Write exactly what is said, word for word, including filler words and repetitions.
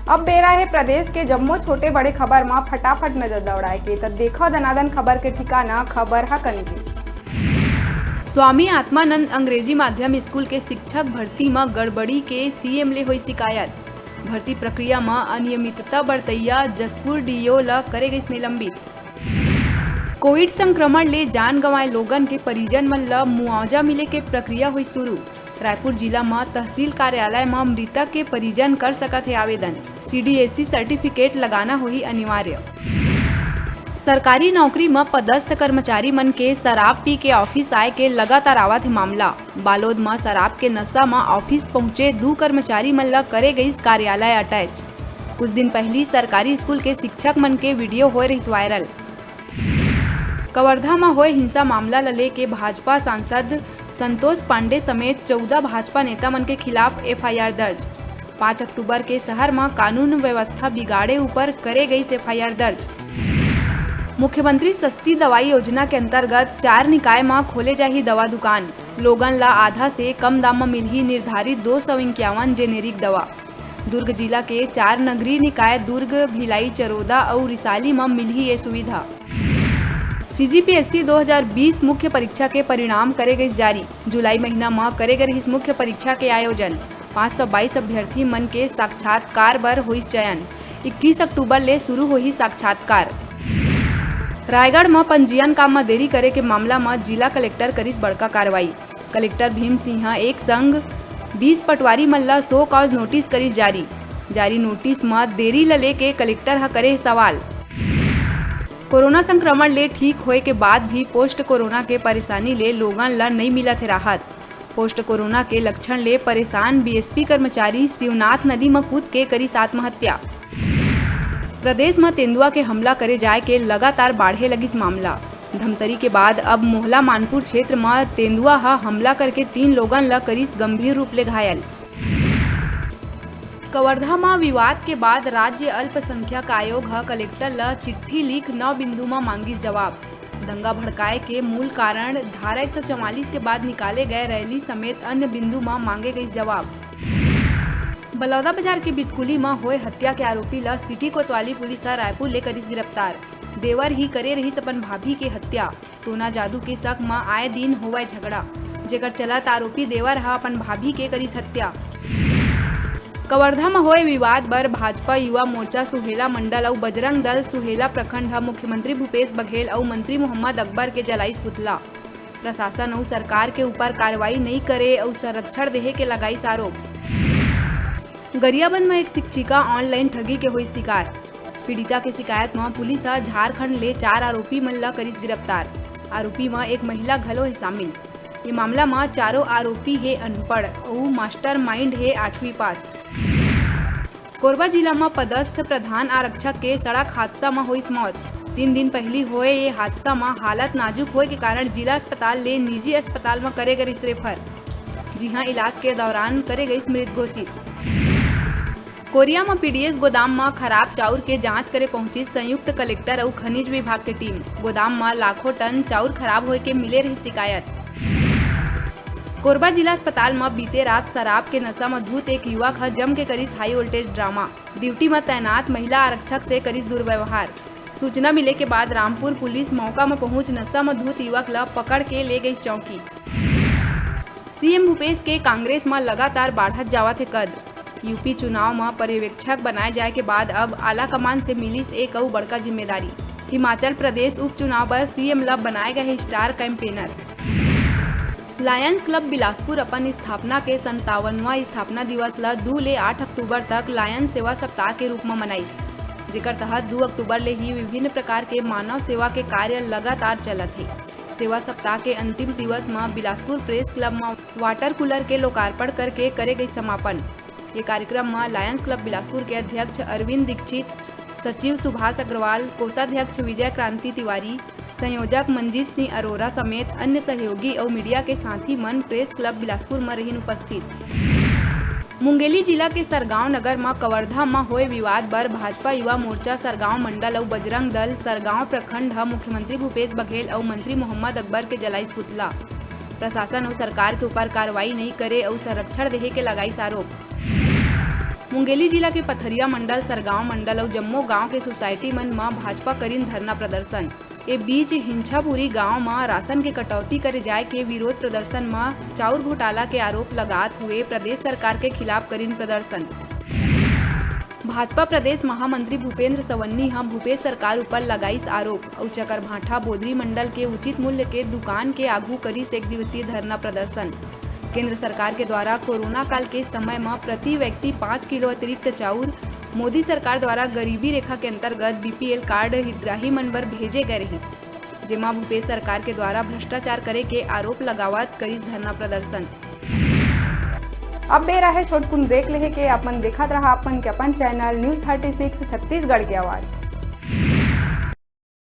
अब बेरा हे प्रदेश के जम्मो छोटे बड़े खबर म फटाफट नजर दौड़ाए के, त देखव दनादन खबर के ठिकाना, खबर ह कनकी। स्वामी आत्मानंद अंग्रेजी माध्यम स्कूल के शिक्षक भर्ती म गड़बड़ी के सीएम ले होई शिकायत। भर्ती प्रक्रिया म अनियमितता बरतइया जशपुर डीईओ ल करे गइस निलंबित। कोविड संक्रमण ले जान गंवाए लोगन के परिजन मन ल मुआवजा मिले के प्रक्रिया होई शुरू। रायपुर जिला म तहसील कार्यालय म मृतक के परिजन कर सकत हे आवेदन। सीडीएसई सर्टिफिकेट लगाना होही अनिवार्य। सरकारी नौकरी म पदस्थ कर्मचारी मन के शराब पी के ऑफिस आए के लगातार आवत हे मामला। बालोद म शराब के नशा म ऑफिस पहुंचे दू कर्मचारी मन ल करे गइस कार्यालय अटैच। कुछ दिन पहिली सरकारी स्कूल के शिक्षक मन के वीडियो होए रहिस वायरल। कवर्धा म होए हिंसा मामला ल लेके भाजपा सांसद संतोष पांडे समेत चौदह भाजपा नेता मन के खिलाफ एफआईआर दर्ज। पाँच अक्टूबर के शहर म कानून व्यवस्था बिगाड़े ऊपर करे गइस एफआईआर दर्ज। मुख्यमंत्री सस्ती दवाई योजना के अंतर्गत चार निकाय म खोले जाही दवा दुकान। लोगन ल आधा से कम दाम म मिलही निर्धारित दो सौ इक्यावन जेनेरिक दवा। दुर्ग जिला के चार नगरीय निकाय दुर्ग, भिलाई, चरोदा अउ रिसाली म मिलही ये सुविधा। सीजीपीएसई दो हज़ार बीस मुख्य परीक्षा के परिणाम करे गइस जारी। जुलाई महीना म करे गे रिहिस मुख्य परीक्षा के आयोजन। पाँच सौ बाईस अभ्यर्थी मन के साक्षात्कार बर होइस चयन। इक्कीस अक्टूबर ले शुरू होही साक्षात्कार। रायगढ़ म पंजीयन काम म देरी करे के मामला म जिला कलेक्टर करिस बड़का कार्रवाई। कलेक्टर भीम सिंह ह एक संग बीस पटवारी मन ल शो कॉज नोटिस करिस जारी। जारी नोटिस म देरी ल लेके कलेक्टर ह करे सवाल। कोरोना संक्रमण ले ठीक होए के बाद भी पोस्ट कोरोना के परेशानी ले लोगन ल नइ मिलत हे राहत। पोस्ट कोरोना के लक्षण ले परेशान बीएसपी कर्मचारी शिवनाथ नदी म कूद के करिस आत्महत्या। प्रदेश म तेंदुआ के हमला करे जाए के लगातार बाढ़े लगिस मामला। धमतरी के बाद अब मोहला मानपुर क्षेत्र म तेंदुआ ह हमला करके तीन लोगन ल करिस गंभीर रूप ले घायल। कवर्धा म विवाद के बाद राज्य अल्पसंख्यक आयोग ह कलेक्टर ल चिट्ठी लिख नौ बिंदु म मांगिस जवाब। दंगा भड़काए के मूल कारण धारा एक सौ चवालीस के बाद निकाले गए रैली समेत अन्य बिंदु म मांगे गइस जवाब। बलौदाबाजार के बिटकुली म होए हत्या के आरोपी ल सिटी कोतवाली पुलिस ह रायपुर ले करिस गिरफ्तार। देवर ही करे रहिस अपन भाभी के हत्या। टोना जादू के शक म आए दिन होवय झगड़ा, जेकर चलत आरोपी देवर ह अपन भाभी के करिस हत्या। कवर्धा म होए विवाद बर भाजपा युवा मोर्चा सुहेला मंडल अउ बजरंग दल सुहेला प्रखंड ह मुख्यमंत्री भूपेश बघेल अउ मंत्री मोहम्मद अकबर के जलाइस पुतला। प्रशासन अउ सरकार के ऊपर कार्रवाई नइ करे अउ संरक्षण देहे के लगाइस आरोप। गरियाबंद म एक शिक्षिका ऑनलाइन ठगी के होइस शिकार। पीड़िता के शिकायत म पुलिस ह झारखंड ले चार आरोपी मन ल करिस गिरफ्तार। आरोपी म एक महिला घलो हे शामिल। ये मामला म चारों आरोपी हे अनपढ़ अउ मास्टरमाइंड हे आठवीं पास। कोरबा जिला म पदस्थ प्रधान आरक्षक के सड़क हादसा म होइस मौत। तीन दिन पहिली होए ये हादसा म हालत नाजुक होए के कारण जिला अस्पताल ले निजी अस्पताल म करे गए रिहिस रेफर, जिहां इलाज के दौरान करे गइस मृत घोषित। कोरिया म पीडीएस गोदाम म खराब चाउर के जांच करे पहुंचिस संयुक्त कलेक्टर अउ खनिज विभाग के टीम। गोदाम म लाखों टन चाउर खराब होए के मिले रहिस शिकायत। कोरबा जिला अस्पताल म बीते रात शराब के नशा म धुत एक युवक ह जम के करिस हाई वोल्टेज ड्रामा। ड्यूटी म तैनात महिला आरक्षक से करिस दुर्व्यवहार। सूचना मिले के बाद रामपुर पुलिस मौका म पहुंच नशा म धुत युवक ल पकड़ के ले गइस चौकी। सीएम भूपेश के कांग्रेस म लगातार बाढ़त जावत हे कद। यूपी चुनाव म पर्यवेक्षक बनाए जाए के बाद अब आला कमान से मिलिस एक अउ बड़का जिम्मेदारी। हिमाचल प्रदेश उपचुनाव बर सीएम ल बनाए गए हे star campaigner. Lions club Bilaspur अपन स्थापना के संतावनवां स्थापना दिवस ल दू ले आठ अक्टूबर तक लायंस सेवा सप्ताह के रूप म मनाइस, जेकर तहत दू अक्टूबर ले ही विभिन्न प्रकार के मानव सेवा के कार्य लगातार चलत हे। सेवा सप्ताह के अंतिम दिवस म बिलासपुर प्रेस क्लब म वाटर कूलर के लोकार्पण करके करे गई समापन। ये कार्यक्रम म लायंस क्लब बिलासपुर के अध्यक्ष अरविंद दीक्षित, सचिव सुभाष अग्रवाल, कोषाध्यक्ष विजय क्रांति तिवारी, संयोजक मंजीत सिंह अरोरा समेत अन्य सहयोगी अउ मीडिया के साथी मन प्रेस क्लब बिलासपुर म रहिन उपस्थित। मुंगेली जिला के सरगांव नगर म कवर्धा म होए विवाद बर भाजपा युवा मोर्चा सरगांव मंडल अउ बजरंग दल सरगांव प्रखंड ह मुख्यमंत्री भूपेश बघेल अउ मंत्री मोहम्मद अकबर के जलाइस पुतला। प्रशासन अउ सरकार के ऊपर कार्रवाई नइ करे अउ संरक्षण देहे के लगाइस आरोप। मुंगेली जिला के पथरिया मंडल, सरगांव मंडल अउ जम्मो गांव के सोसाइटी मन म भाजपा करिन धरना प्रदर्शन। ए बीच हिंछापुरी गांव म राशन के कटौती करे जाय के विरोध प्रदर्शन म चाउर घोटाला के आरोप लगात हुए प्रदेश सरकार के खिलाफ करिन प्रदर्शन। भाजपा प्रदेश महामंत्री भूपेंद्र सवन्नी ह भूपेश सरकार ऊपर लगाइस आरोप अउ चकरभाठा बोदरी मंडल के उचित मूल्य के दुकान के आगू करिस एक दिवसीय धरना प्रदर्शन। केंद्र सरकार के द्वारा कोरोना काल के समय म प्रति व्यक्ति पाँच किलो अतिरिक्त चाउर मोदी सरकार द्वारा गरीबी रेखा के अंतर्गत बीपीएल कार्ड हितग्राही मन बर भेजे गए रहिस, जेमा भूपेश सरकार के द्वारा भ्रष्टाचार करे के आरोप लगावत करिस धरना प्रदर्शन। अब बेरा हे छोटकुन break लेहे के। अपन देखत रहा अपन के अपन channel news thirty six Chhattisgarh के आवाज़।